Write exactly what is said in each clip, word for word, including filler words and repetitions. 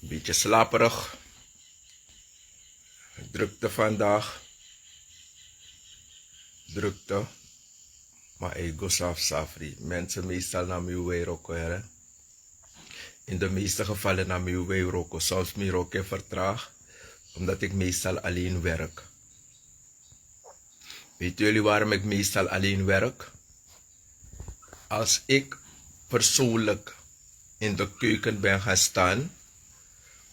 Beetje slaperig. Drukte vandaag. Drukte. Maar ik go saf safri. Mensen meestal na mi wij roko here. In de meeste gevallen na mi wij roko. Soms mi roko vertraag. Omdat ik meestal alleen werk. Weet jullie waarom ik meestal alleen werk? Als ik persoonlijk in de keuken ben gaan staan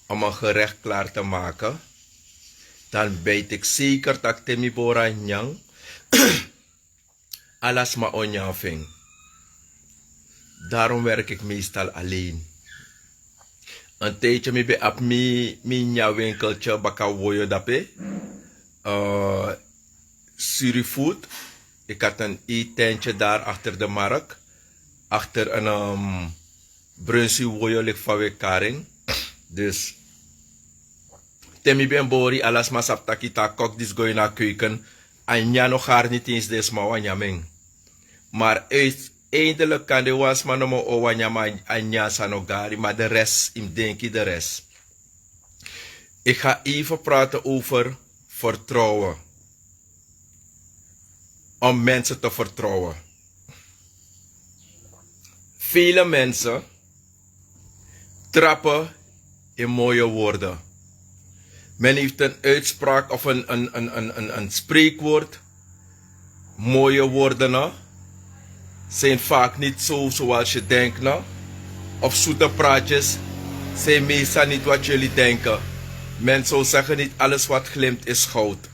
om een gerecht klaar te maken, dan weet ik zeker dat ik temi bora nyang alasma onyanfing. Daarom werk ik meestal alleen. Een tijdje mi ben op mi mi nya winkeltje baka woyo dape. Uh, Surifood. Ik had een eetentje daar achter de markt. Achter een um, Brunsi woyo lik van we karing. Dus te mi ben bori alasma saptaki ta kok dis go in a keuken. A nya no gar niet eens de sma wan nyaming. Maar uiteindelijk kan de wan sma no mo o wan nyama a nya sa no gari, maar de rest im denki de rest. Ik ga even praten over vertrouwen. Om mensen te vertrouwen. Vele mensen trappen in mooie woorden. Men heeft een uitspraak of een, een, een, een, een, een spreekwoord. Mooie woorden, hè, zijn vaak niet zo zoals je denkt, hè. Of zoete praatjes zijn meestal niet wat jullie denken. Men zou zeggen niet alles wat glimt is goud.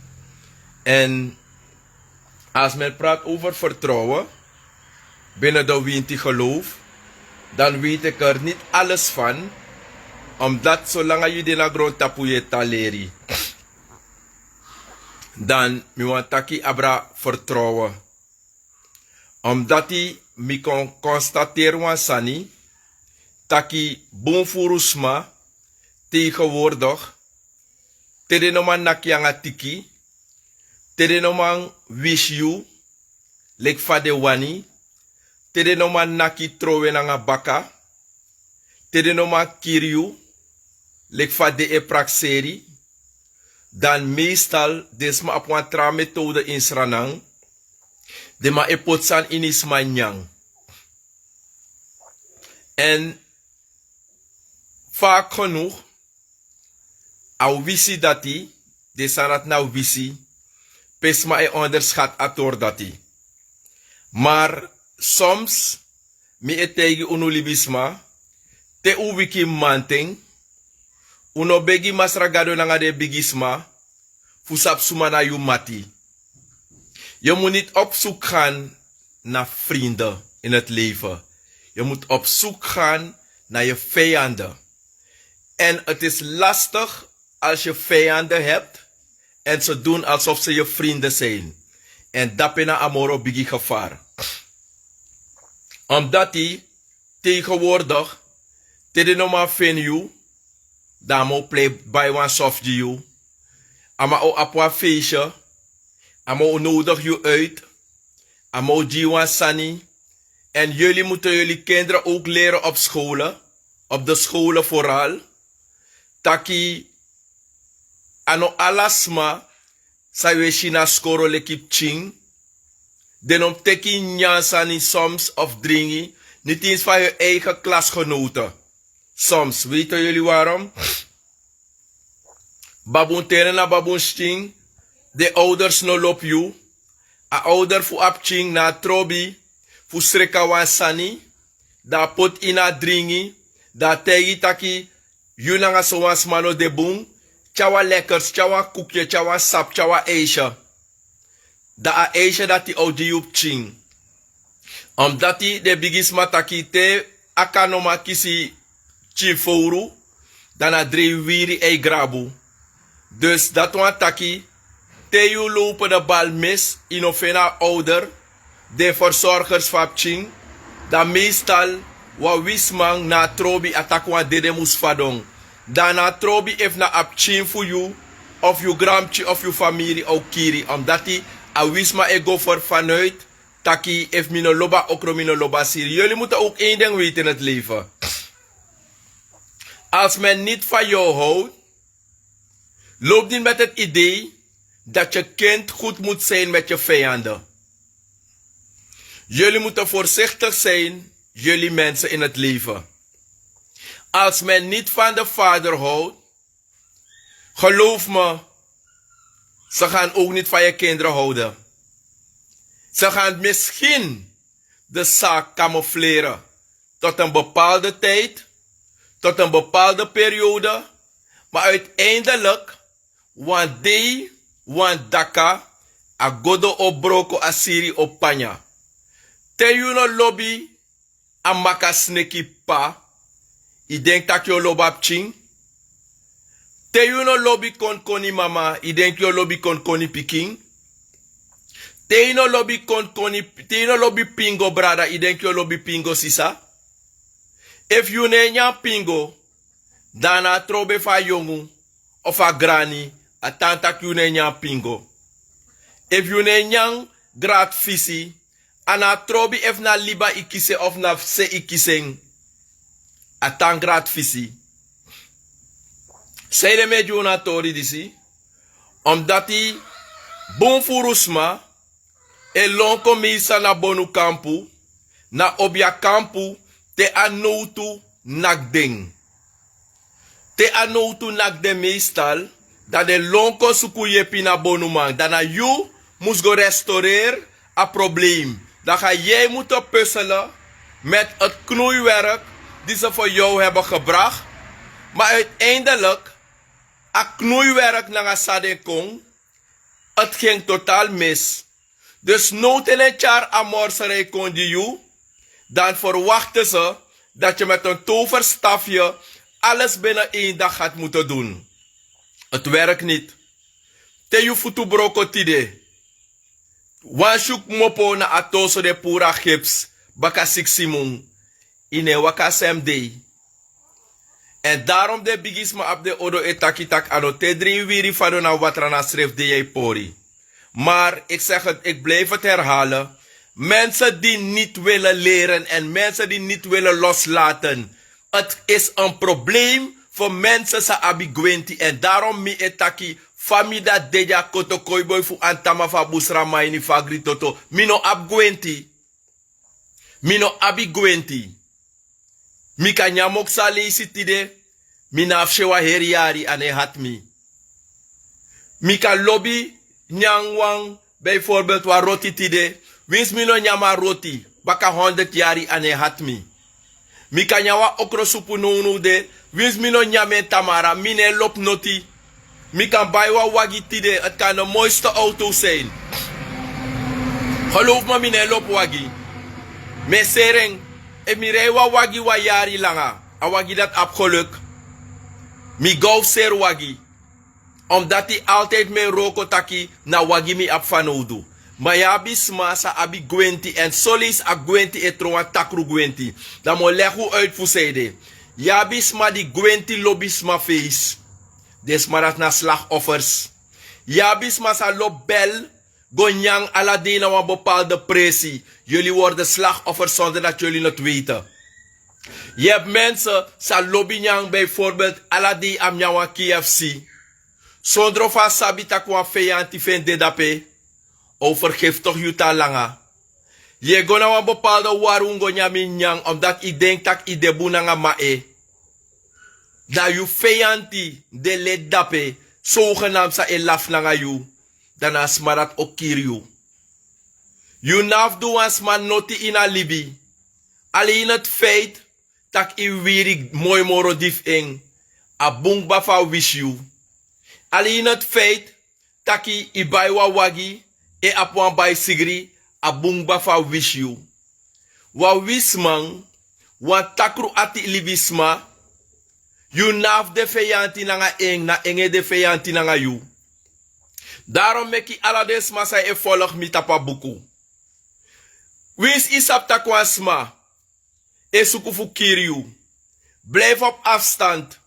En als men praat over vertrouwen binnen de winti geloof, dan weet ik er niet alles van, omdat zolang a yu de na grondtapu yu e taleri, dan mi wan taki abra vertrouwen. Omdat mi kon constateer wan sani, taki bun furu sma tegenwoordig, te den no man naki anga tiki, te den no man wisi yu leki fa den wani, te den no man naki trowe nanga baka, te den no man kiri yu leki fa den e prakseri, dan meestal den sma abi wan tra methode in Sranan. Den man e poti sani ini sma nyan. En vaak genoeg a wisi dati, den sani dati na wisi, pe sma e onderschat a tori dati. Maar soms mi e taigi unu libisma, te un wiki mamanten, un no begi Masra Gado nanga den bigisma fu sabi suma na yu mati. Je moet niet op zoek gaan naar vrienden in het leven. Je moet op zoek gaan naar je vijanden. En het is lastig als je vijanden hebt en ze doen alsof ze je vrienden zijn. En dape na a moro bigi gevaar. Omdat die tegenwoordig, te den no man feni yu, dan a man o plei bai wan soft gi yu. A man o abi wan feestje. A man o nodig yu uit. A man o gi yu wan sani. En jullie moeten jullie kinderen ook leren op scholen, op de scholen vooral, taki a no ala sma san yu e si na skoro leki pikin, den no mus teki nyan sani soms of dringi, niet eens van hun eigen klasgenoten. Soms, weten jullie waarom? Babun tene na babun skin, den ouders no lobi yu. A ouder fu a pikin na a trobi fu sreka wan sani, dan a poti ini a dringi, dan a taigi taki yu nanga sowan sma no de bun, tyari wan lekkers, tyari wan koekje, tyari wan sap, tyari wan ijsje. Dan a ijsje dati o gi yu pikin. Omdati den bigisma taki te a kan no man kisi pikin fowru, dan a drei wiri e grabu. Dus dati wani taki, te yu lopen de bal mis, yu no feni a ouder, den verzorgers fu a pikin, dan meestal wan wisiman na a trobi a taki wan dede mus fadon. Dan na a trobi efu na a pikin fu yu, of yu granpikin of yu famiri o kiri, omdati a wisiman e go for vanuit taki efu mi no lobi a okro mi no lobi a siri. Jullie moeten ook één ding weten in het leven. Als men niet van jou houdt, loop niet met het idee dat je kind goed moet zijn met je vijanden. Jullie moeten voorzichtig zijn, jullie mensen in het leven. Als men niet van de vader houdt, geloof me, ze gaan ook niet van je kinderen houden. Ze gaan misschien de zaak camoufleren tot een bepaalde tijd, tot een bepaalde periode, maar uiteindelijk, wan dei, wan daka, a godo o broko, a siri o panya. Te yu no lobi a makasneki p'pa, i denki tak' yu o lobi a pikin? Te yu no lobi konkoni mama, i denki yu o lobi konkoni pikin? Te yu no lobi konkoni, te yu no lobi pingo brada, i denki yu o lobi pingo sisa? Efu yu no e nyan pingo, dan a na a trobe fu a yongu of a grani, a tan tak' yu no e nyan pingo. Efu yu no e nyan gratfisi, a na a trobi efu na liba i kisi en of na fu se i kisi en, a tan gratfisi. Sanede mi e gi unu a tori disi? Omdati bun furu sma e lon kon meistal na bonu kampu, na obia kampu, te a nowtu naki den. Te a nowtu naki den meistal, dan den lon kon suku yepi na bonuman. Dan na yu mus go restoreer a probleem. Dan ga jij moeten puzzelen met het knoeiwerk die ze voor jou hebben gebracht. Maar uiteindelijk, a knoeiwerk nanga san den kon, het ging totaal mis. Dus now te den tyari a morserij kon gi yu, dan verwachten ze dat je met een toverstafje alles binnen één dag gaat moeten doen. Het werkt niet. Te yu futu broko tide, wan syu kmopo na a toso, den puru a gips baka siksi mun, i no e waka a sem dei. En daarom den bigisma abi den odo e taki tak' a no te dringi wiri fadon na watra na srefi dei yu e pori. Maar ik zeg het, ik blijf het herhalen. Mensen die niet willen leren en mensen die niet willen loslaten. Het is een probleem voor mensen san abi gwenti. En daarom mi e taki, fa mi dati de dya, koto koiboi fu Antama fu a Busraman ini Fagri Toto, mi no abi gwenti. Mi no abi gwenti. Mi kan nyan moksa leisi tide, mi no abi si en wan heri yari, a no e hati mi. Mi kan lobi nyan wan, bijvoorbeeld wan roti tide, winsi mi no nyan a roti baka honderd yari, a no e hati mi. Mi kan nyan wan okrosupu nownow de, winsi mi no nyan en tamara, mi no e lobi noti. Mi kan bai wan wagi tide, het kan de mooiste auto zijn. Geloof me, mi no e lobi wagi. Mi e seri en. Efu mi rij wan wagi wan yari langa, a wagi dati abi geluk. Mi go fu seri wagi. Omdati altijd mi e wroko taki na wagi mi abi fanowdu. Ma yu abi sma san abi gwenti, èn soleisi a gwenti e tron wan takru gwenti. Dan mi o legi un uit fu san ede. Yu abi sma di gwenti lobi sma feisi. Den sma dati na slachtoffers. Yu abi sma san lobi bel go nyan ala dei na wan bepaalde presi. Jullie worden slachtoffers zonder dat jullie het weten. Yu abi mensen san lobi nyan, bijvoorbeeld ala dei a mus nyan wan K F C. Sondro fu a sabi tak' wan feyanti fu en de dape, a o fergiftig yu tan langa. Yu e go na wan bepaalde wari un go nyan mi nyan, omdati yu denki tak' yu de bun nanga man e. Dan yu feyanti de leti dape, sogenaamd san e lafu nanga yu, dan na a sma dati o kiri yu. Yu no abi fu du wan sma noti ini a libi. Alleen het feit tak' yu wiri moi moro di fu en, a bun kba fu a wisi yu. Alleen het feit tak' yu bai wan wagi, e abi wan baisigri, a bun kba fu a wisi yu. Wan wisiman, wan takru ati libisma, yu no abi fu de feyanti nanga en, na en e de feyanti nanga yu. Daarom meki ala den sma san e folg mi tapu a buku, winsi yu sabi tak' wan sma e suku fu kiri yu, blijf op afstand,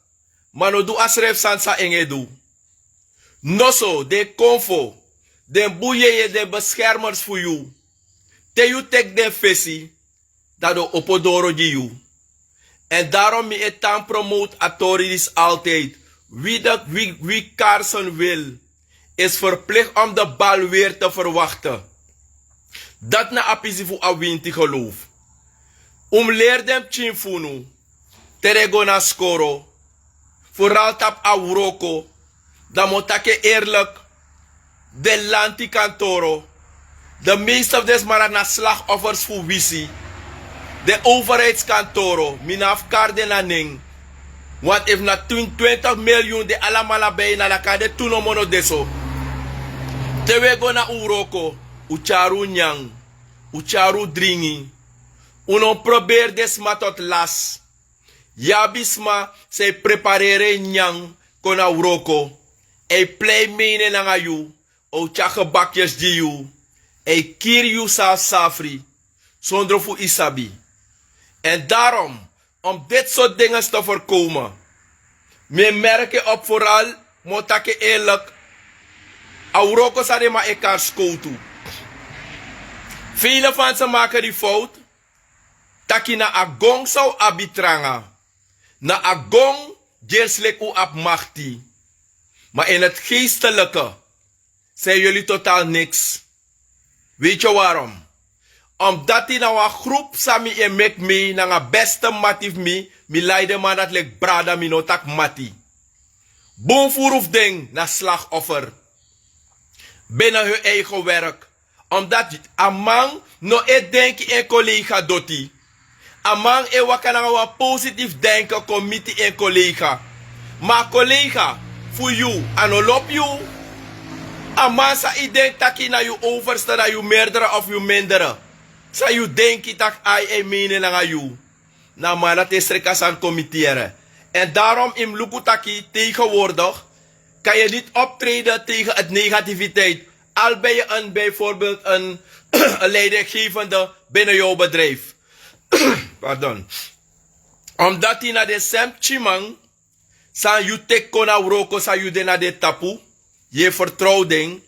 ma no du a srefi sani san en e du. Noso den konfo, den bun yeye, den beschermers fu yu, te yu teki den fesi, dan den o opo doro gi yu. En daarom mi e tan promote a tori disi altijd. Wie de wie, wie Carson wil, is verplicht om de bal weer te verwachten. Dat na a pisi fu a winti geloof. Un mus leri den pikin fu unu, te den go na skoro, vooral tapu a wroko, dan mi o taki en eerlijk, den lanti kantoro, de meeste fu den sma dati na slachtoffers fu wisi. Den overheidskantoro, mi no abi kari den na nen. Want efu na twin twintig miliyun den alamala ben na, dan kande tu nomo no de so. Te un e go na un wroko, un tyari un nyan, un tyari un dringi. Un no mus proberi den sma tot las. Yu abi sma san e prepareri en nyan kon na wroko. Èn yu plei mene nanga yu, o tyari gebakjes gi yu, èn yu kiri yu safsafri, sondro fu yu sabi. En daarom, om dit soort dingen te voorkomen, mi e merk en op vooral, mi o taki en eerlijk, a wroko san den man e kari skowtu. Vele van ze maken die fout, taki na a gong san un abi tranga. Na a gong, gerslek un abi makti. Maar in het geestelijke zijn jullie totaal niks. Weet je waarom? Omdat na wan groep san mi e meki mi nanga beste mati fu mi, mi lai den man dati leki brada, mi no taki mati. Bun furu fu den na slachtoffer. Binnen hun eigen werk. Omdat a man no e denki en collega doti. A man e waka nanga wan positief denken kon miti en collega. Ma a collega fu yu, a no lobi yu. A man san yu denki taki na yu overste, na yu meerdere of yu mindere. San yu denki taki ai e mene nanga yu. Na a man dati e sreka san kon miti yere. En daarom yu mus luku taki tegenwoordig kan je niet optreden tegen het negativiteit. Al ben je een, bijvoorbeeld een, een leidinggevende binnen jouw bedrijf. Pardon. Omdat yu na den sem pikinman san yu teki kon na wroko, san yu de na den tapu, yu e vertrow den,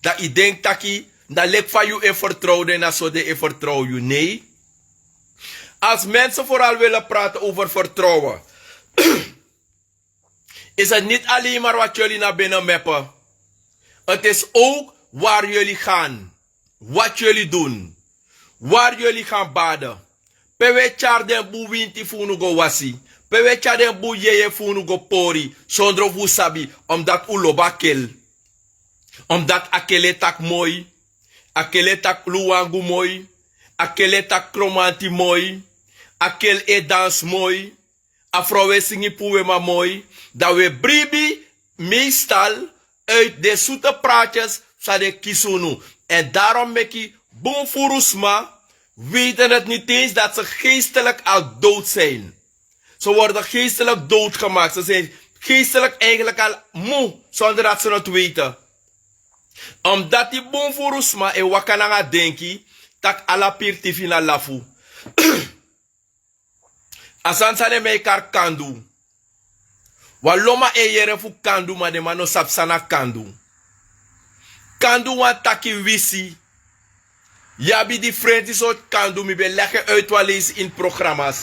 dan yu denki taki na leki fa yu e vertrow den, na so den e vertrow yu. Nee. Als mensen vooral willen praten over vertrouwen, is het niet alleen maar wat jullie naar binnen meppen. Het is ook waar jullie gaan, wat jullie doen, waar jullie gaan baden. Pe un e tyari den bun winti fu unu go wasi? Pe un e tyari den bun yeye fu unu go pori, sondro fu un sabi, omdat un lobi a kel? Omdat a kel e taki moi, a kel e taki luwangu moi, a kel e taki kromanti moi, a kel e dansi moi, a frow e singi puru wema moi, dan un e bribi meestal uit den zoete praatjes san den kisi unu. En daarom meki bun furu sma weten het niet eens dat ze geestelijk al dood zijn. Ze worden geestelijk doodgemaakt. Ze zijn geestelijk eigenlijk al moe zonder dat ze het weten. Omdat yu bun furu sma e waka nanga denki taki ala pirtifi na lafu. A sani san den man e kari kandu. Wan lo man e yere fu kandu, ma den man no sabi san na kandu. Kandu wani taki wisi. Yu abi difrenti sortu kandu, mi ben legi en uit wan leisi ini programas.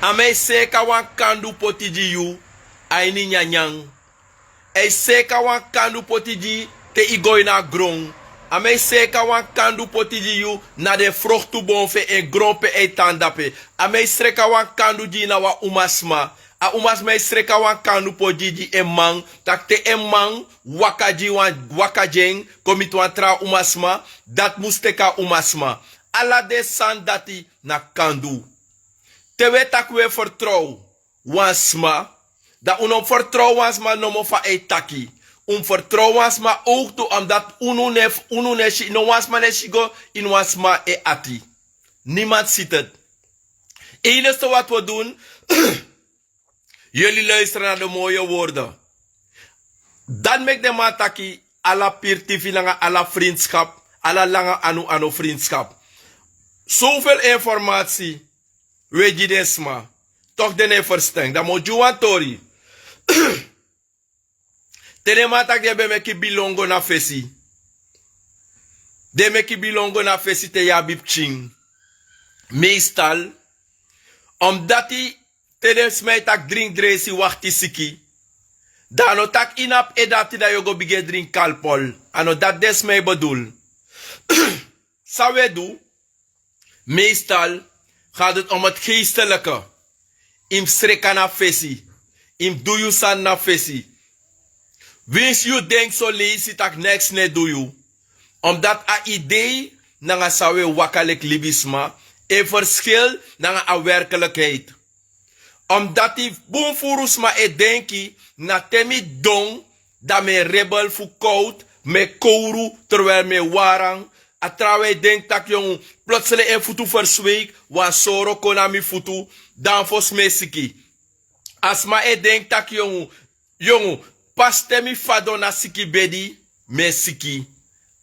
A man e seka wan kandu poti gi yu a ini nyanyan. A e seka wan kandu poti gi yu te yu go ini a gron. A man e seka wan kandu poti gi yu na den froktu bon fu en gron pe a e tan dape. A man e seka wan kandu gi yu na wan umasma. A umasma e seka wan kandu poti gi en man, taki te en man waka gi wan, waka gi en kon miti wan tra umasma, dati mus teki a umasma. Ala den sani dati na kandu. Te un e taki un e fertrow wan sma, dan un no fertrow wan sma nomo fa a e taki. Un fertrow wan sma owktu, omdat unu no e, unu no e si, no wan sma no e si go ini wan sma en ati. Niemand ziet het. Enigste wat we doen, jullie luisteren naar de mooie woorden. Dan meki den man taki ala pirtifi nanga ala vriendschap, ala langa anu anu vriendschap. Zoveel informatie we gi den sma, toch den no e ferstan. Dan mi o gi wan tori. Te den man taki den ben meki bilongo na fesi. Den meki bilongo na fesi te yu abi pikin. Meestal, Omdati te den sma e taki dringi dresi wakti siki, dan a no taki ini a pu e dati dan yu o go bigin e dringi kalpol. A no dati den sma e bedul. San wi e du? Meestal gaat het om het geestelijke. Yu mus sreka na fesi. Yu mus du yu sani na fesi. Winsi yu denki son leisi tak' neks no e du yu. Omdati a idei nanga san wi e waka leki libisma e ferskil nanga a werkelikheid. Omdati bun furu sma e denki na te mi don, dan mi e rebel fu kowtu, mi e kowru, terwijli mi e waran. A trawan e denki tak' yongu, plotseling en futu fersweiki, wan soro kon na mi futu, dan fosi mi e siki. A sma e denki tak' yongu, yongu, pasi te mi fadon na siki bedi, mi e siki.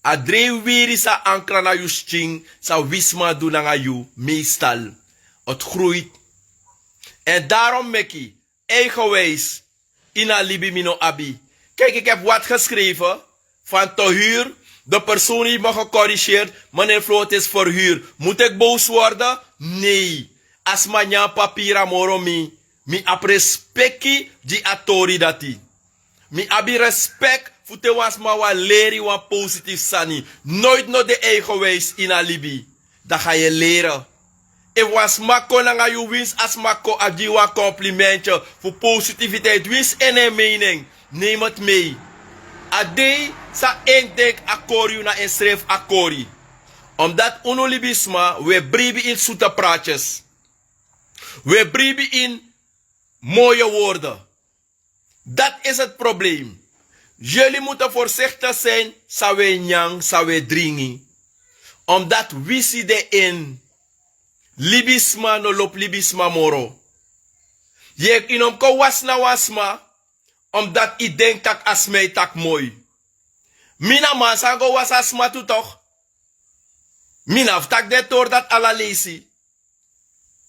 A dreifi wiri san ankra na yu skin, san wi sma du nanga yu, meestal. Het groeit. En daarom meki, eigenwijs, ini a libi mi no abi. Kijk, ik heb wat geschreven van te huur. De persoon heeft me gecorrigeerd. Meneer Floot is verhuur. Moet ik boos worden? Nee. A sma nyan papira moro mi, mi abi respeki gi a tori dati. Mi abi respek fu te wan sma wan leri wan positifu sani. Noiti no de eigenwijs ini a libi. Dan ga yu e leri. Efu wan sma kon nanga yu, winsi a sma kon a gi yu wan komplimentye fu positifiteit, winsi en na en mening, neem het mee. A dei san en denki a kori yu, na ensrefi a kori. Omdati unu libisma wi e bribi ini sute pratyes. Wi e bribi ini moye worde. Dat is het probleem. Yuli mutu forsikti sin san wi e nyan, san wi e dringi. Omdati wisi de ini. Libisma no lobi libisma moro. Yu e, yu no mus kon wasi na wan sma, omdati yu denki tak' a sma e taki moi. Mi na man san go wasi a sma tu tok'. Mi na fu taki den tori dati ala leisi.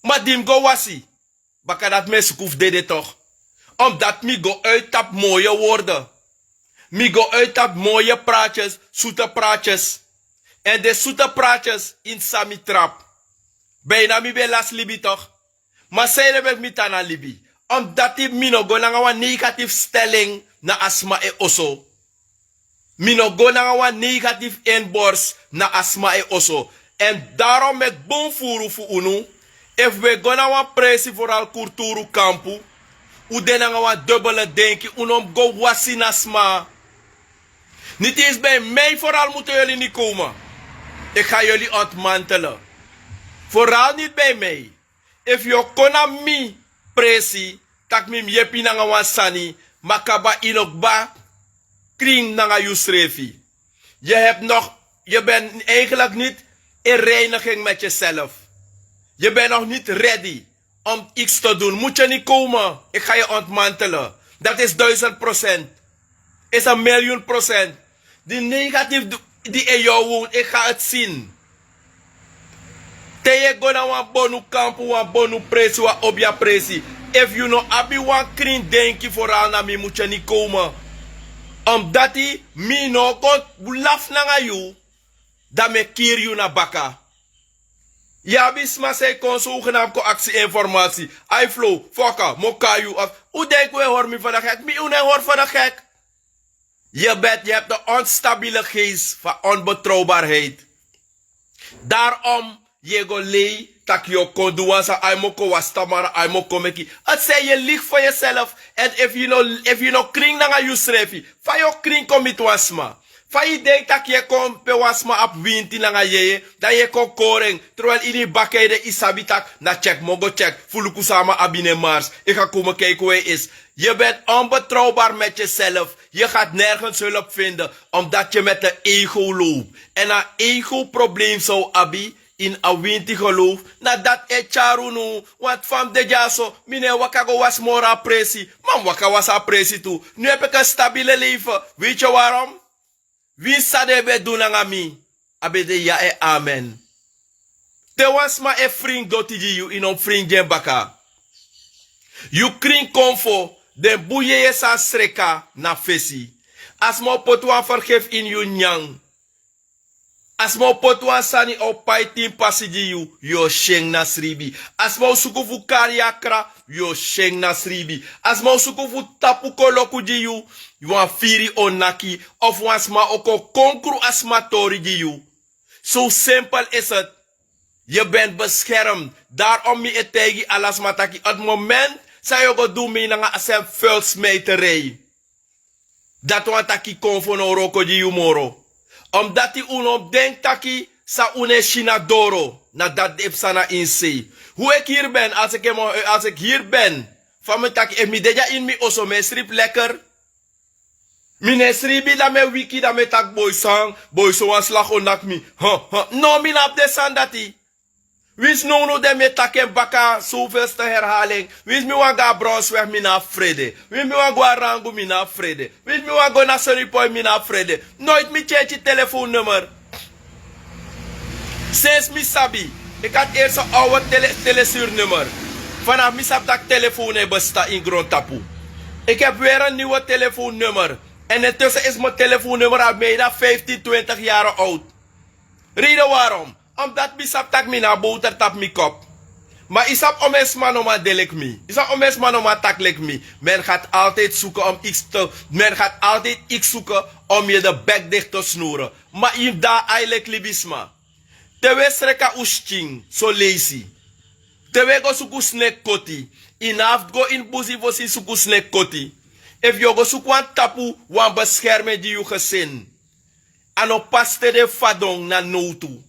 Ma di mi go wasi, bakadati mi e suku fu dede tok'. Omdati mi go uiti tapu moye worde. Mi go uiti tapu moye pratyes, sute pratyes. Èn den sute pratyes ini san mi trapu. Bina mi ben lasi libi tok'. Ma sanede meki mi tan na libi? Omdati mi no go nanga wan negatifu stelin na a sma en oso. Mi no go nanga wan negatifu inborst na a sma en oso. Èn darom meki bun furu fu unu, efu wi e go na wan presi, foral kulturu kampu, un de nanga wan dubele denki, un no mus go wasi na sma. Niti isi ben mi, foral mutu yuli ni koma. Eki ga yuli ontmantele. Foral niti ben mi. Efu yu o kon na mi presi tak' mi mus yepi nanga wan sani, ma kaba yu no kba krin nanga yusrefi. Yu hebi nog, yu ben eigenlik niti in reiniging met yuself. Yu ben nog niti redi om its te dun. Mutu yu ni koma, eki ga yu ontmantele. Dati isi duisend prosent. Isi a milyun prosent. Di negatifu di e yu a won, eki ga iti sini. Te yu e go na wan bonu kampu, wan bonu presi, wan obia presi, efu yu no abi wan krin denki, foral na mi mutu yu ni koma. Omdati mi no kon lafu nanga yu, dan mi e kiri yu na baka. Yu abi sma san e kon so, un genam kon aksi informasi. Ai Flow, foka, mi o kai yu. Un denki un e hori mi fa de gek? Mi, un no e hori fa de gek. Yu ben, yu hebi de onstabiele geest van onbetrouwbaarheid. Darom yu e go lei tak' yu o kon du wan sani, ai mi o kon wasi tamara, ai mi o kon meki. Ati san yu e ligi fa yuself. Èn efu yu no, efu yu no krin nanga yusrefi, fa yu o krin kon miti wan sma? Fa yu denki tak' yu e kon pe wan sma abi winti nanga yeye, dan yu e kon kori en, terwijli ini yu baka ede yu sabi tak' na tyeki mi o go tyeki fu luku san a man abi ini en mars, eki ga koma kiki we yu isi. Yu ben onbetrouwbaar met yuself. Yu gaat nergens hulp vinden, omdati yu met en ego lobi. Èn a ego probleem san un abi ini a winti geloof, na dati e tyari unu. Want fa mi de dyaso, mi no e waka go wasi moro a presi, ma mi waka wasi a presi tu. Nu hebi eki en stabiele leifi. Weet yu warom? Winsi san den ben du nanga mi, a ben de ya èn amen. Te wan sma e fringi doti gi yu, yu no mus fringi gi en baka. Yu krin konfo, den bun yeye san sreka na fesi. A sma o poti wan fergefi ini yu nyanyan. A sma o poti wan sani a o pai tin pasi gi yu, yu o si en na sribi. A sma o suku fu kari yu a kra, yu o si en na sribi. A sma o suku fu tapu koloku gi yu, wan firi o naki, of wan sma o kon konkru a sma tori gi yu. So simpel is het. Yu ben beskerm. Darom mi e taigi ala sma taki het moment san yu o go du mi nanga a sen fulsmijterij. Dati wani taki konfo no wroko gi yu moro. Omdati un no mus denki taki san un no e si na doro, na dati den e psa na ini sei. Hu eki hiri ben, alsi eki hiri ben, fa mi taki efu mi de dya ini mi oso mi e sripi lekker. Mi no e sribi dan mi e wiki dan mi e taki boi san, boi so wan slagi o naki mi. No, mi no abi den sani dati. Winsi nownow den mi e taki en baka sowfelste herhali en. Winsi mi wani go na bronsweg mi no abi frede. Winsi mi wani go na rangu mi no abi frede. Winsi mi wani go na sonipoi mi no abi frede. Noiti mi tyentyi telefoonnummer. Sensi mi sabi, eki ati ersi a awe telesurnummer. Fanafu mi sabi tak' telefoon no e bestan ini grontapu. Eki abi weri en niwe telefoonnummer. Èn en tusen isi mi telefoonnummer abi mei dan fiftin twintik yari out. Reden warom? Omdati mi sabi tak' mi no abi bowter tapu mi kopu. Ma yu sabi omeni sma no man de leki mi, yu sabi omeni sma no man taki leki mi. Men gati altidi suku om yu te, men gati altidi yu suku om yu de bek dikti te snuru. Ma yu mus de na ai leki libisma. Te un e sreka un skin soleisi. Te un e go suku sneki koti. Yu no abi fu go ini busi fosi yu suku sneki koti. Efu yu o go suku wan tapu, wan beskermen gi yu gesin. A no pasi te den fadon na nowtu.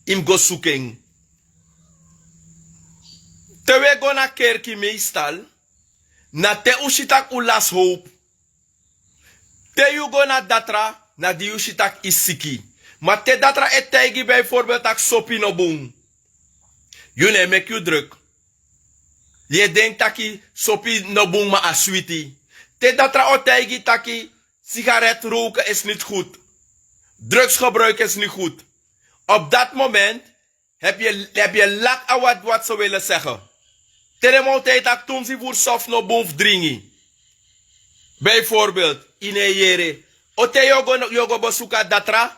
Yu mus go suku en. Te un e go na kerki meistal, na te un si tak' un lasi howpu. Te yu go na datra, na di yu si tak' yu siki. Ma te datra e taigi bijvorbel tak' sopi no bun, yu no e meki yu druk. Yu e denki tak' sopi no bun ma a switi. Te datra o taigi tak' sigaret roken is niti gud. Drugsgebruik is niti gud. Op dati moment hebi yu laki a wati wati se wele sege. Te den man o taigi tak' tumsi furu sofu no bun fu dringi. Bijvorbel yu no e yere. O te yu o go besuku a datra,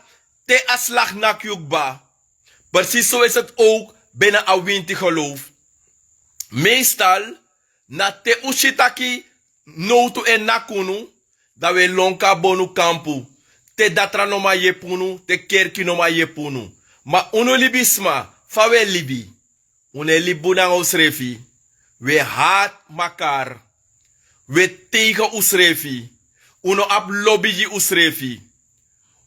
te a slagi naki yu kba. Presis so isi eti owk bini a winti gelowfu. Meestal na te un si taki nowtu e naki unu, dan un e lon kon na bonu kampu. Te datra no man yepi unu, te kerki no man yepi unu. Ma unu libisma, fa un e libi? Un no e libi bun nanga unsrefi. Un e hati makar. Un e teige unsrefi. Un no abi lobi gi unsrefi.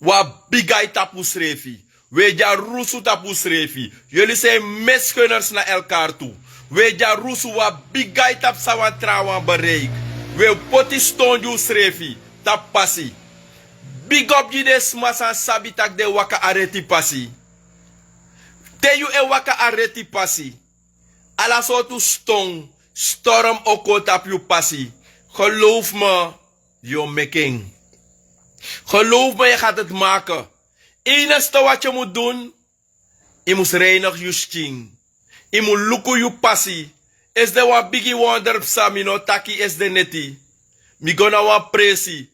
Un abi bigi ai tapu unsrefi. Un e dyarusu tapu unsrefi. Yuli san e mesi gunners na elkar tu. Un e dyarusu, un abi bigi ai tapu san wan trawan bereiki. Un e poti ston gi unsrefi tapu pasi. Bigi opu gi den sma san sabi tak' den e waka a reti pasi. Te yu e waka a reti pasi, ala sortu ston, storm o kon tapu yu pasi. Gelowfu mi, yu o meki en. Gelowfu mi, yu gati eti make. Enigste wati yu mus dun, yu mus reinigi yu skin. Yu mus luku yu pasi. Esi de wan bigi wonder psa, mi no taki esi de neti. Mi go na wan presi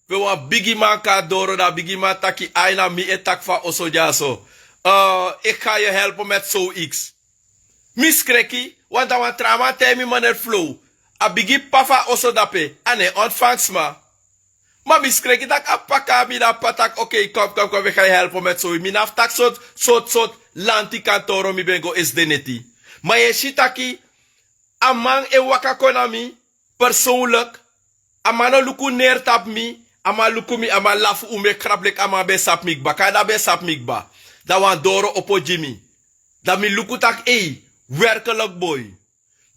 pe wan bigiman kon na doro, dan a bigiman taki ai na mi e taki fu a oso dyaso. Eki ga yu helpu meti sow iks. Mi skreki, want dan wan tra man taigi mi maneri flow. A bigi p'pa fu a oso dape, a no e ontfangi sma. Ma mi skreki tak' a p'pa kon na mi, dan a p'pa taki okei, kom kom kom, eki ga yu helpu meti sow iks. Mi no abi taki sortu sortu sortu lanti kantoro mi ben go esi de neti. Ma yu e si taki a man e waka kon na mi persownlik. A man no luku neri tapu mi. A man luku mi, a man lafu, un meki grap leki a man ben sabi mi kba. Kande a ben sabi mi kba, dan wan doro opo gi mi. Dan mi luku tak' ei, werkelik boi,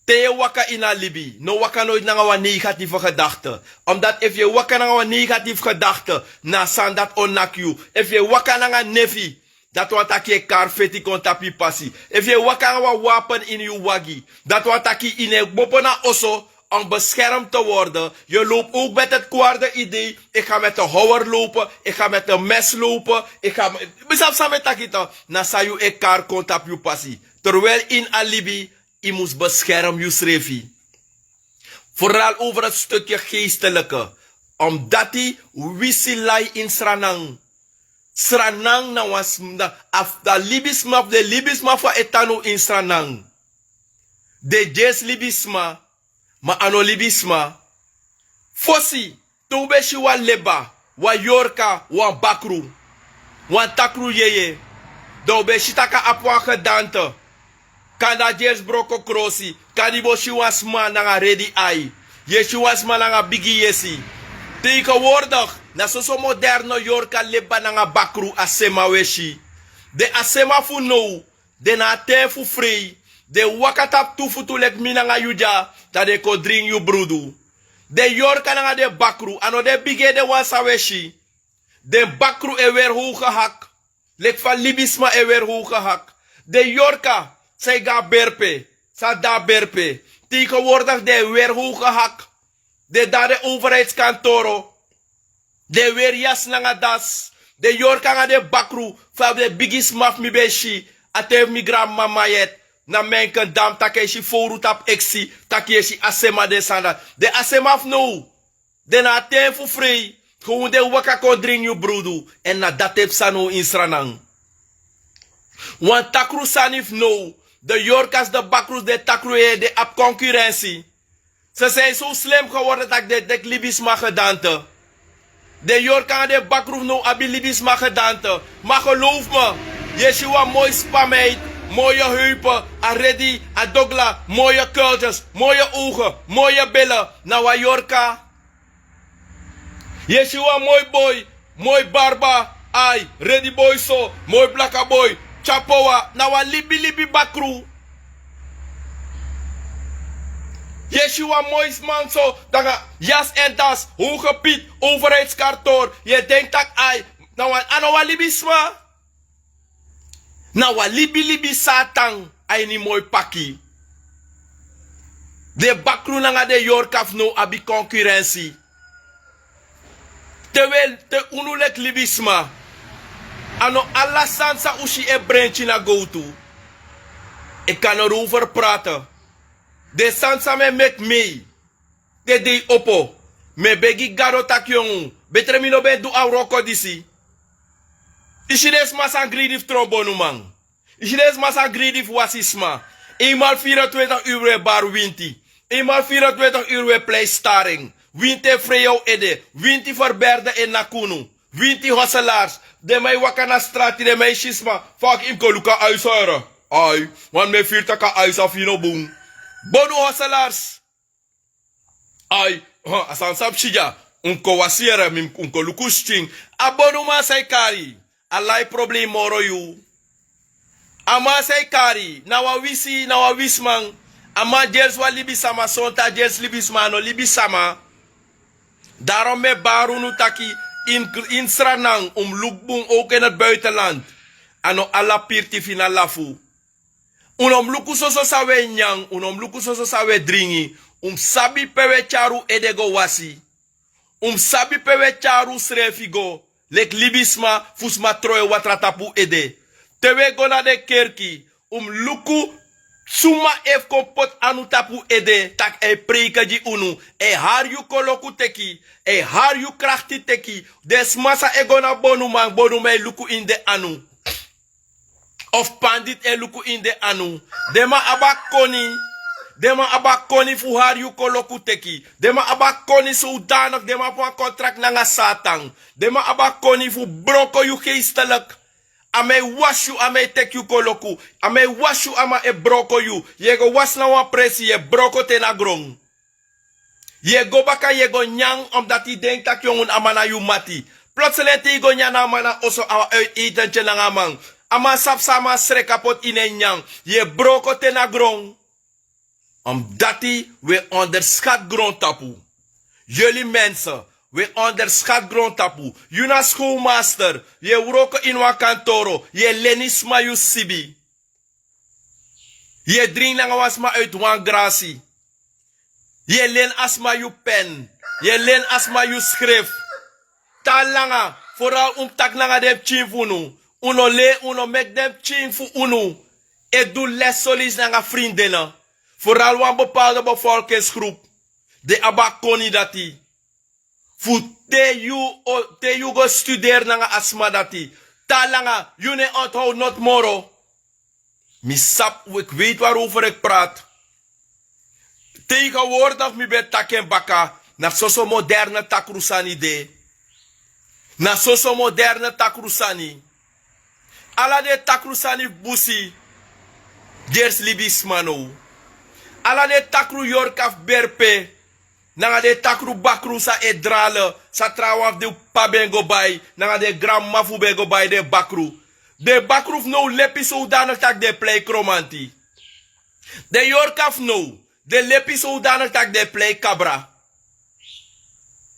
te yu e waka ini a libi, no waka noiti nanga wan negatife gedakte. Omdati efu yu e waka nanga wan negatife gedakte, na a sani dati o naki yu. Efu yu e waka nanga nefi, dati wani taki yu e kari feti kon tapu yu pasi. Efu yu e waka nanga wan wapen ini yu wagi, dati wani taki yu no e kmopo na oso om beskerm te worden. Yu e lowpu owk meti eti kwarde idei. Eki ga meti en hower lowpu, eki ga meti en mes lowpu. Eki ga, mi sabi san mi e taki tu. Na san yu e kari kon tapu yu pasi. Terwijl ini a libi yu mus beskerm yusrefi. Vooral over het stukje geestelijke. Omdati wi si lai ini Sranan. Sranan na wan sma, a libisma fu den libisma fu a e tan now ini Sranan. Den Dyesi libisma, ma a no libisma. Fosi, te un ben si wan leba, wan yorka, wan bakru, wan takru yeye, dan un ben si tak' a abi wan gedante. Kande a Dyesi broko krosi, kande yu bo si wan sma nanga redi ai, yu e si wan sma nanga bigi yesi. Tegenwoordig na soso moderne yorka leba nanga bakru a sema un e si. Den a sema fu now, den na a ten fu frei, den waka tapu tu futu leki mi nanga yu dya, dan den kon dringi yu brudu. Den yorka nanga den bakru, a no den bigi ede wan san un e si. Den bakru e weri how gehak, leki fa libisma e weri how gehak. Den yorka san e go na berpe, san de na berpe, tegenwoordig den e weri how gehak. Den de na den overheidskantoro, den e weri yasi nanga dasi. Den yorka nanga den bakru, fa den bigi sma fu mi ben e si, a ten fu mi granmama yet, na Menkendam, tak' yu e si fowru tapu eksi, tak' yu e si a sema, den sani dati. Den a sema fu now, den na a ten fu frei, gewoon den waka kon dringi yu brudu, èn na dati e psa now ini Sranan. Wan takru sani fu now, den yorkas, den bakrus, den takru yeye, den abi konkurensi. Ze zijn zo slim geworden tak' den e teki libisma gedante. Den yorka nanga den bakru fu now abi libisma gedante. Ma geloof me, yu e si wan moi spa meid, moye heupen, a redi, a dogla, moye kuiltjes, moye ogen, moye billen, na wan yorka. Yu e si wan moi boi, moi barba, ai, redi boi so, moi blaka boi, tyapowa, na wan libilibi bakru. Yu e si wan moi sma so, nanga yasi èn dasi, hoge piet, overheidskantoor, yu e denki tak' ai, na wan, a no wan libisma. Na wan libilibi satan a ini moi paki. Den bakru nanga den yorka fu now abi konkurensi. Te wi e, te unu leki libisma, a no ala sani san un si e brenti na gowtu. Ik kan erover praten. Den sani san mi e meki mei, te dei opo, mi e begi Gado taki yongu, betre mi no ben du a wroko disi. Yu si den sma san gridi fu tron bonuman. Yu si den sma san gridi fu wasi sma. Eenmaal vierentwintig uur wi e bari winti. Eenmaal vierentwintig uur wi e plei staring. Winti e frei yu ede. Winti ferberde e naki unu. Winti hosselars. Den man e waka na strati, den man e si sma. Fa yu mus kon luku a aisa here. Ai, want mi e firi tak' a aisa fu yu no bun. Bonu hosselars. Ai, a sani san mi si dya, un kon wasi here, mi, un kon luku skin. A bonuman san e kari, a lai problem moro yu. A man san e kari, na wan wisi, na wan wisiman. A man dyelsi wan libisama, sonte a dyelsi libisma, a no libisama. Daarom mi e bari unu taki, in, in Sranan, un mus luku bun, ook in het buitenland. A no ala pirti fini a lafu. Un no mus luku soso san un e nyan, un no mus luku soso san un e dringi. Un mus sabi pe un e tyari un ede go wasi. Un mus sabi pe un e tyari unsrefi go, leki libisma fu sma tron en watra tapu un ede. Te un e go na den kerki, un mus luku suma e fu kon poti anu tapu un ede, tak' a e preiki gi unu, a e hari yu koloku teki, a e hari yu krakti teki. Den sma san e go na bonuman, bonuman e luku ini den anu. Of panditi e luku ini den anu. Den man abi a koni. Den man abi a koni fu hari yu koloku teki. Den man abi a koni sodanig, den man abi wan kontrakti nanga Satan. Den man abi a koni fu broko yu geestelijk. A man e wasi yu, a man e teki yu koloku. A man e wasi yu, a man e broko yu. Yu e go wasi na wan presi, yu e broko te na gron. Yu e go baka, yu e go nyan, omdat yu denki tak' yongu, a man na yu mati. Plotseling te yu go nyan na a man na oso, a wan uit etentye nanga a man. A man sabi san a man sreka poti ini en nyan. Yu e broko te na gron. Omdat wi e onderschat grontapu. Jullie mensen, wi e onderschat grontapu. Yu na schoolmeester, yu e wroko ini wan kantoro, yu e leni sma yu sibi. Yu e dringi nanga wan sma uit wan grasi. Yu e leni a sma yu pen. Yu e leni a sma yu skrifi. Tan langa, vooral un mus taki nanga den pikin fu unu. Un no leri, un no meki den pikin fu unu e du les soleisi nanga vriendinnen. Vooral wan bepaalde bevolkingsgroep. Den abi a koni dati. Fu te yu, o, te yu go studeri nanga a sma dati, Tan langa yu no e onthoud noti moro. Mi sabi, ik weet waarover ik praat. Tegenwoordig mi ben taki en baka, na soso moderne takru sani de. Na soso moderne takru sani. Ala den takru sani fu busi gersi libisma now. Ala den takru yorka fu berpe, nanga den takru bakru san e drale, san trawan fu den p'pa ben go bai, nanga den granmama fu ben go bai den bakru. Den bakru fu now lepi sodanig tak' den e plei kromanti. Den yorka fu now, den lepi sodanig tak' den e plei kabra.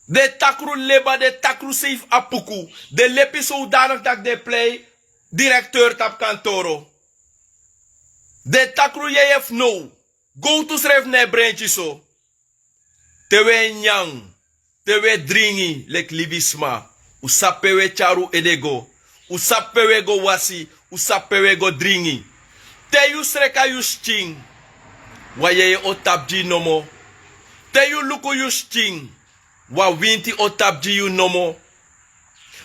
Den takru leba, den takru sei fu apuku, den lepi sodanig tak' den e plei direkteur tapu kantoro. Den takru yeye fu now, gowtu srefi no e brenti so. Te un e nyan, te un e dringi leki libisma, un sabi pe un e tyari un ede go. Un sabi pe un e go wasi, un sabi pe un e go dringi. Te yu sreka yu skin, wan yeye o tapu gi yu nomo. Te yu luku yu skin, wan winti o tapu gi yu nomo.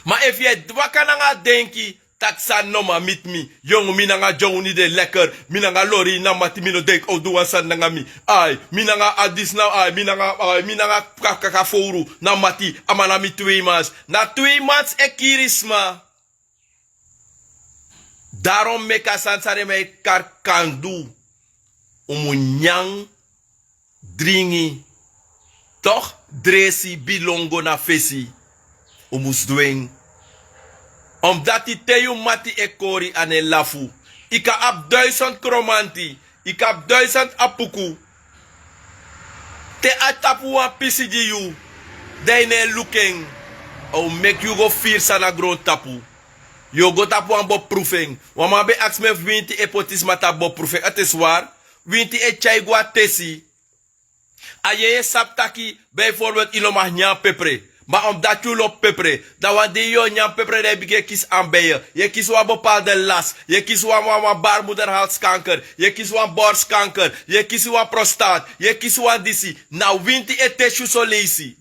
Ma efu yu e waka nanga a denki tak' sani no man miti mi. Yongu, mi nanga Dyowni de lekker. Mi nanga Lori na mati, mi no denki a o du wan sani nanga mi. Ai, mi nanga a disi na, ai, mi nanga, ai, mi nanga Kaka, Kaka Fowru na mati, a man na mi twee mans. Na twee mans e kiri sma. Daarom meki a sani san den man e kari kandu. Un mu nyan, dringi, toch, dresi, bilongo na fesi. Un mus du en. Omdati te yu mati e kori, a no e lafu. Yu kan abi duizend kromanti, yu kan abi duizend apuku. Te a tapu wan pisi gi yu, dan yu no e luku en, a o meki yu go firi san na grontapu. Yu o go tapu wan boprufu en. Wan man ben aksi mi efu winti e poti sma tapu boprufu en. A te swari. Winti e tyai go a tesi. A yeye sabi taki, bijvoorbeeld, yu no mag nyan pepre. Ma omdati yu lobi pepre, dan wan dei yu o nyan pepre, dan yu bigin e kisi anbeien. Yu e kisi wan bepaalde las. Yu e kisi wan, wan, wan baarmoederhalskanker. Yu e kisi wan borstkanker. Yu e kisi wan prostaat. Yu e kisi wan disi. Na winti e tesi yu soleisi.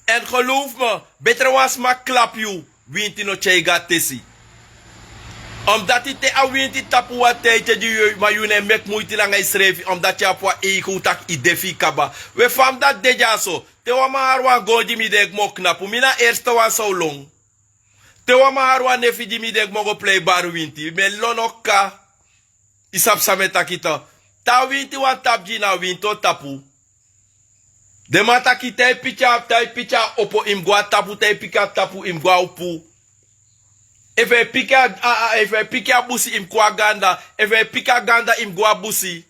En geloof me, betre wan sma klapu yu, winti no tyai go a tesi. Omdati te a winti tapu wan tijdje gi yu, ma yu no e meki muiti nanga yusrefi, omdati yu abi wan ego taki yu de fu yu kaba. We, fa mi dati de dyaso, te wan man hari wan gon gi mi, den kmonknapu, mi na eerste wan san o lon. Te wan man hari wan nefi gi mi, den kmon go plei bari winti, mi e lon no kaka. Yu sabi san mi e taki, te a winti wani tapu gi yu, na winti o tapu. Den man taki te yu piki a, te yu piki a opo, yu mus go a tapu, te yu piki a tapu, yu mus go a opo. Efu yu piki a, a, a, efu yu piki a busi, yu mus kon a ganda. Efu yu piki a ganda, yu mus go a busi.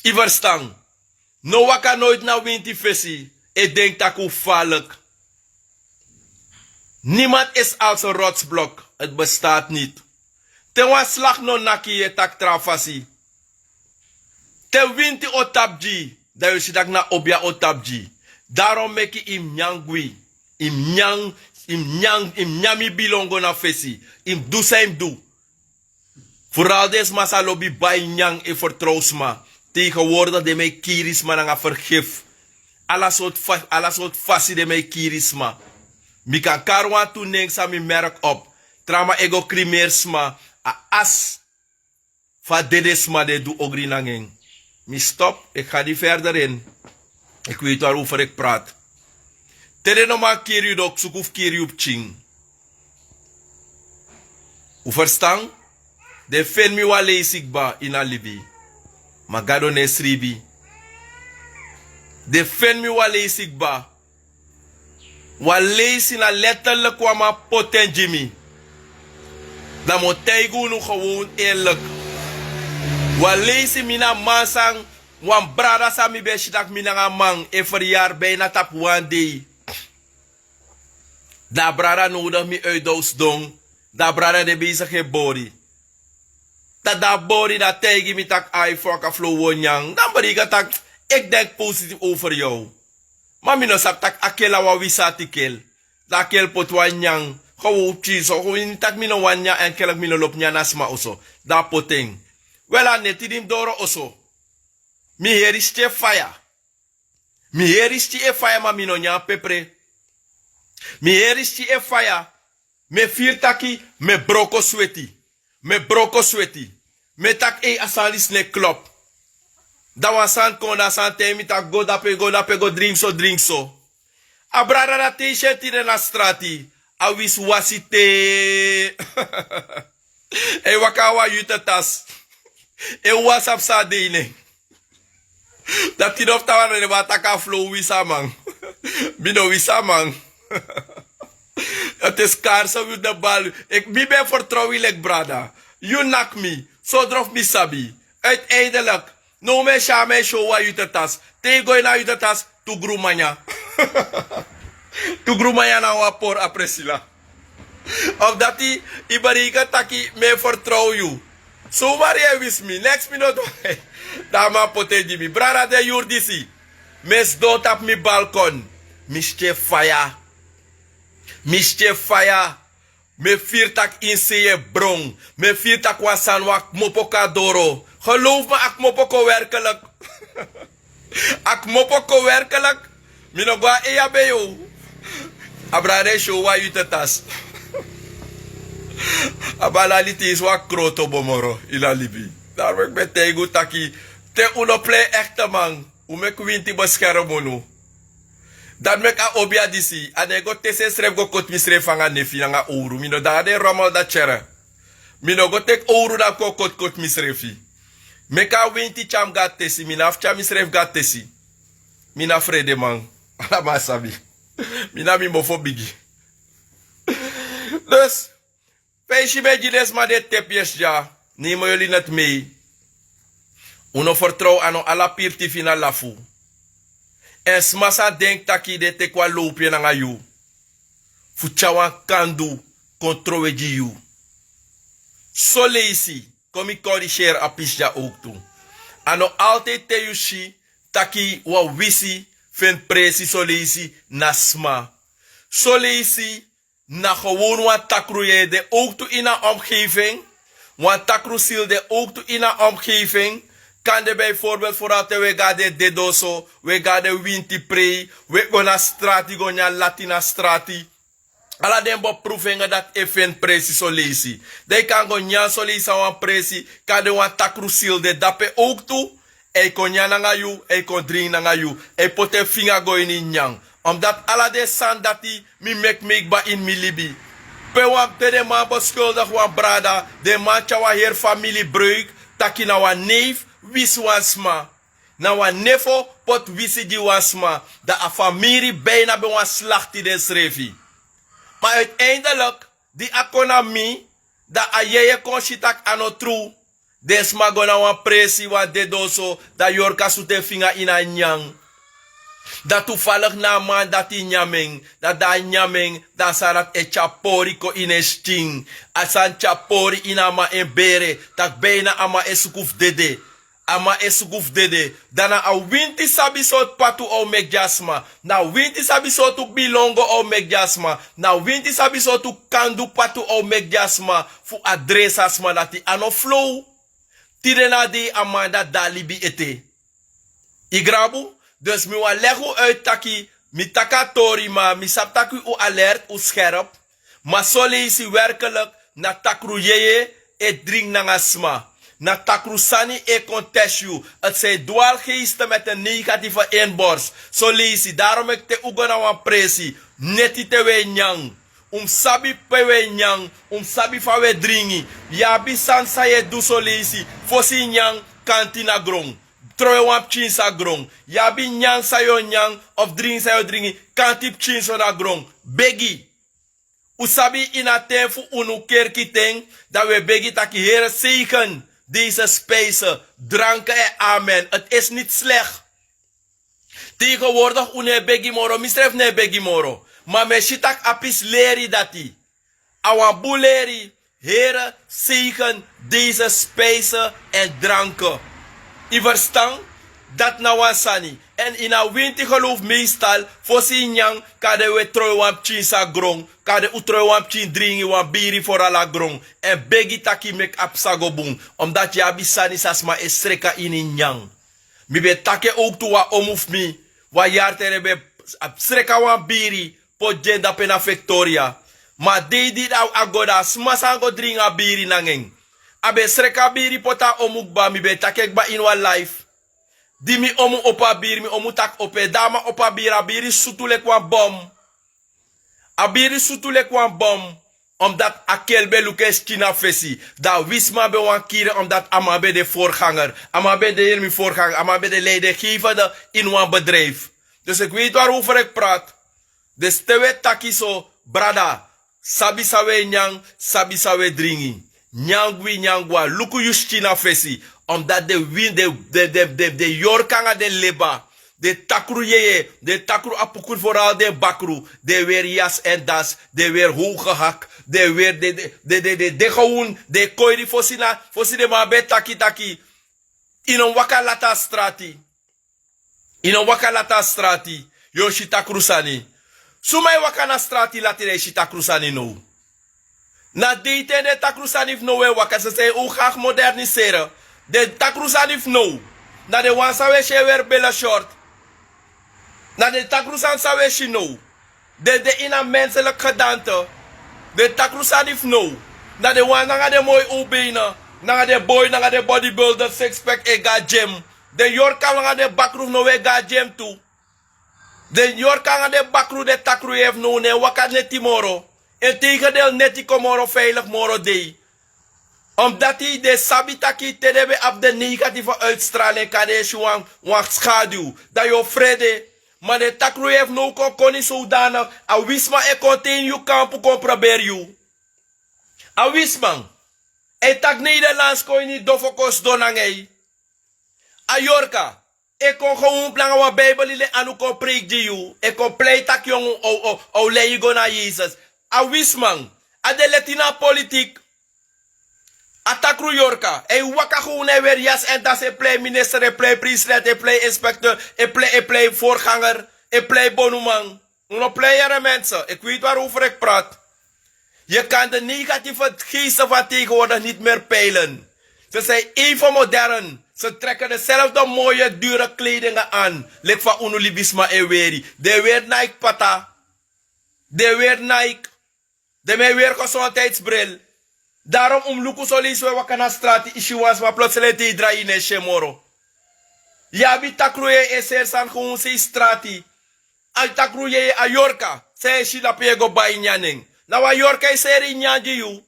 Yu ferstan? No waka noiti na winti fesi e denki taki un gevaarlijk. Niemand is als een rotsblok, het bestaat niet. Te wan slag no naki yu, e taki tra fasi. Te winti o tapu gi yu, dan yu o si taki na obia o tapu gi yu. Daarom meki yu mus nyan gwe. Yu mus nyan, yu mus nyan, yu mus nyan mi bilongo na fesi. Yu mus du san yu mus du. Vooral den sma san lobi bai nyan e vertrouw sma. Tegenwoordig den man e kiri sma nanga vergif. Ala sortu fa-, ala sortu fasi den man e kiri sma. Mi kan kari wantu nen san mi merk op. Tra man e go krimeri sma. A asi fu a dede sma den e du ogri nanga en. Mi stop, ik ga niet verder in. Ik weet waarover ik praat. Te den no man kiri yu, dan suku fu kiri yu pikin. Un ferstan? Den feni mi wan leisi kba ini a libi. Ma Gado no e sribi. Den feni mi wan leisi kba. Wan leisi na letterlijk wan man poti en gi mi. Dan mi o taigi unu gewoon eerlijk. Wan leisi, mi na a man san, wan brada san mi ben si taki mi nanga a man e feryari bijna tapu wan dei. Dan a brada nodigi mi uit dan un sidon. Dan a brada de bezig e bori. Dan a bori, dan a taigi mi taki, ai, Froka Flow, wi o nyan. Dan mi bigin taki, ik denk positief over jou. Ma mi no sabi taki a kel na wan wisi ati kel. Dan a kel poti wan nyan. Gewoon pikin so, gewoon ini taki mi no wani nyan, en kel mi no lobi nyan na sma oso. Dan a poti en. Wel, a neti di mi doro oso, mi heri skin e faya. Mi heri skin e faya, ma mi no nyan pepre. Mi heri skin e faya. Mi e firi taki mi e broko sweti. Mi e broko sweti. Mi e taki ei, a sani disi no e klop. Dan wan sani kon, na a sani taigi mi taki go dape, go dape, go dringi so, dringi so. A brada dati e si en tide na strati, a wisiwasi te. En waka na wan yute tasi. En wan sabi san a de ini en. Dati no fu tan wan, no, den man taki a flow wisi a man. Mi no wisi a man. Dati e skarso wi de bal. Mi ben fertrow yu leki brada. Yu naki mi. Sodra fu mi sabi. Uiteindelijk. No, mi e si a man e show wan yute tasi. Te yu go ini a yute tasi, tu gru man nyan. Tu gru man nyan na wan pori a presi la. Of dati, yu bereken taki mi e fertrow yu. Somari yu e wisi mi, neks mi no du. Dan a man poti en gi mi. Brada, den yuru disi mi e sidon tapu mi balkon. Mi si en faya. Mi si en faya. Mi e firi taki ini sei e bron. Mi e firi taki wan sani, wan kmopo kon na doro. Geloof mi, a kmopo kon werkelijk. A kmopo kon werkelijk. Mi no go na eya ben yu. A brada e show wan yute tasi. A bala liti isi wan kroto bo moro ini a libi. Daarom meki mi e taigi un taki, te un no prei echte man, un meki winti beskerm unu. Dati meki a obia disi, a no e go tesi ensrefi go koti misrefi anga nefi nanga owru. Mi no de na den rommel dati, yere. Mi no go teki owru dan kon koti koti misrefi. Meki a winti tyari mi go na tesi, mi no abi fu tyari misrefi go na tesi. Mi na fredeman. Ala man sabi. Mi na mi mofo bigi. Dus, fa yu si mi e gi den sma den tepyes dya, ne mi o yoli neti mei. Un no fertrow, a no ala pirti fini a lafu. Èn sma sa denki taki den teki wan lowpu nanga yu fu tyari wan kandu kon trowe gi yu. Soleisi, kon mi koriseri a pisi dya owktu. A no altijd te yu si taki wan wisi feni presi, soleisi na sma. Soleisi na gewoon wan takru yeye de owktu ini a omgeving. Wan takru sili de owktu ini a omgeving. Kande bijvoorbeeld vooral te un e go na den dedoso, un e go na den winti prei, un e go na strati go nyan lati na strati. Ala den beproevingen dati e feni presi soleisi. Dan yu kan go nyan soleisi na wan presi, kande wan takru sili de dape owktu. A e kon nyan nanga yu, a e kon dringi nanga yu, a e poti en finga go ini yu nyan. Omdat ala den sani dati mi meki meikba ini mi libi. Pe wan, pe den man beskuldigi wan brada, den man tyari wan heri famili breuk, taki na wan neef wisi wan sma. Na wan nefo poti wisi gi wan sma, dan a famiri bijna ben wani slakti densrefi. Ma uiteindelijk, di a kon na mi, dan a yeye kon si taki a no tru. Den sma go na wan presi, wan dedoso, dan yorka sutu en finga ini a nyan. Dan toevallig na a man dati nyan en, dan di a nyan en, dan a sani dati e tyari pori kon ini en skin. A sani tyari pori ini a man en bere, taki bijna a man e suku fu dede. A man e suku fu dede. Dan na a winti sabi sortu patu a o meki gi a sma. Na a winti sabi sortu bilongo a o meki gi a sma. Na a winti sabi sortu kandu patu a o meki gi a sma fu a dresi a sma dati. A no flow. Tide na a dei a man dati de na libi ete. Yu grabu? Dus mi wani legi un uit taki, mi taki a tori, ma mi sabi taki un alert, un scherp. Ma soleisi werkelijk na takru yeye e dringi nanga sma. Na takru sani e kon tesi yu. Het zijn dwaalgeesten met een negatieve inborst. Soleisi, daarom meki te un go na wan presi, neti te un e nyan, un mus sabi pe un e nyan, un mus sabi fa un e dringi. Yu abi sani san yu e du soleisi, fosi yu nyan, kanti na gron. Trowe wan pikin san gron. Yu abi nyan san yu o nyan, of dringi san yu o dringi, kanti pikin so na gron. Begi. Un sabi ini a ten fu unu kerki ten, dan un e begi taki Here zegen deze spijze, dranken en amen. Het is niet slecht. Tegenwoordig un no e begi moro, misrefi no e begi moro. Ma mi e si taki a pisi leri dati. A wan bun leri, Here zegen deze spijze en dranken. Yu verstan? Dati na wan sani. Èn ini a winti geloof meestal, fosi yu nyan, kande un e trowe wan pikin san gron, kande un trowe wan pikin dringi, wan biri vooral na gron. Èn begi taki meki a psa go bun. Omdat yu abi sani san sma e sreka ini nyan. Mi ben taki en owktu, wan omu fu mi, wan yari terug ben abi sreka wan biri, poti gi en dape na Victoria. Ma a dei di a go, da a sma san go dringi a biri nanga en. A ben sreki a biri poti a omu kba, mi ben taki en kba ini wan life. Di mi omu opo a biri, mi omu taki opo en, da a man opo a biri, a biri sutu leki wan bom. A biri sutu leki wan bom. Omdat a kel ben luku en skin na fesi. Da a wisman ben wani kiri en, omdat a man ben de voorganger. A man ben de, yere mi, voorganger. A man ben de leidinggevende ini wan bedrijf. Dus ik weet waarover ik praat. Dus te wi e taki so, brada, sabi san wi e nyan, sabi san wi e dringi. Nyan gwe, nyan gwe, luku yu skin na fesi. Omdat den win, den, den, den, den, den yorka nanga den leba, den takru yeye, den takru apukru, vooral den bakru, den weri jas en das, den weri hoge hak, den weri, den, den, den, den, den, den gewoon, den koiri fosi na, fosi den man ben taki taki. Yu no waka lati a strati. Yu no waka lati a strati, yu o si takru sani. Suma e waka na strati lati, dan yu si takru sani now? Na dei ten den takru sani fu now e waka, ze zijn ook gaan moderniseren. Den takru sani fu now, na den wan san wi e si e weri bele short. Na den takru sani san wi e si now. Den de ini a menselijk gedaante. Den takru sani fu now, na den wan nanga den moi ubena, nanga den boi, nanga den bodybuilder, sixpack e go na gym. Den yorka nanga den bakru fu now e go na gym tu. Den yorka nanga den bakru, den takru yeye fu now no e waka neti moro. Integendeel, neti kon moro veilig moro dei. Omdat den sabi taki te den ben abi den negatieve uitstraling, kan den e si wan, wan schaduw. Dan yu o frede. Ma den takru yeye fu now kon koni zodanig, a wisman e kon te ini yu kampu kon proberi yu. A wisman e taki Nederlands kon ini yu dofo kon sidon nanga yu. A yorka e kon gewoon nanga wan Bijbel ini en anu kon preiki gi yu. E kon pleit taki yu o, o, o lei yu go na Yesus. A wisman, a de leti na politik. A takru yorka, e waka gewoon, e weri jas en das, e plei minister, e plei president, e plei inspecteur, e plei, e plei voorganger, e plei bonuman. Un no plei, yere mensen, ik weet waarover ik praat. Je kan de negatieve geesten van tegenwoordig niet meer peilen. Ze zijn even modern. Ze trekken dezelfde mooie, dure kledingen aan. Leki fa unu libisma e weri. Den e weri Nike pata. Den e weri Nike. Den e weri gezondheidsbril. Daarom un mus luku, son leisi wi e waka na strati, yu si wan sma plotseling te yu drai, yu no e si en moro. Yu abi takru yeye e seri sani gewoon sei strati. A takru yeye, a yorka san yu e si, dape yu e go bai nyan nanga en. Na wan yorka e seri nyan gi yu.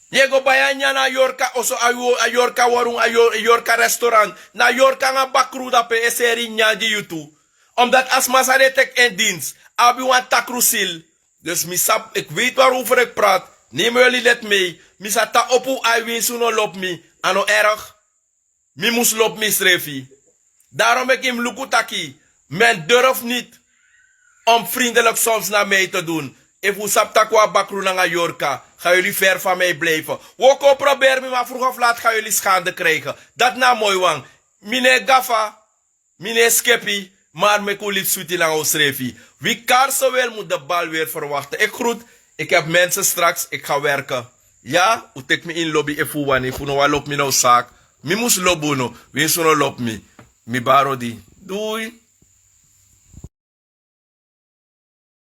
Yu e go bai a nyan na a yorka oso, a yo-, a yorka worun, a yo-, yorka restaurant. Na yorka nanga bakru dape e seri nyan gi yu tu. Omdat a sma san den teki en dienst abi wan takru ziel. Dus mi sabi, ik weet waarover ik praat. Neem jullie let mee. Mi sa tan opo wi ai, winsi un no lobi mi, a no erg. Mi mus lobi misrefi. Daarom meki yu mus luku taki men durft niet om vriendelijk soms naar mij te doen. Efu un sabi taki un abi bakru nanga yorka, gaan jullie ver van mij blijven. Wi o kon proberi mi, maar vroeg of laat gaan jullie schande krijgen. Dati na a moi wan. Mi no e gafa, mi no e skepi, maar meki un libi switi nanga unsrefi. Wie Carson wil, moet de bal weer verwachten. Ik groet, ik heb mensen straks, ik ga werken. Ya, un teki mi ini lobi efu un wani, efu un no wani lobi mi, na un saki. Mi mus lobi unu, winsi un no lobi mi. Mi bari odi. Doei.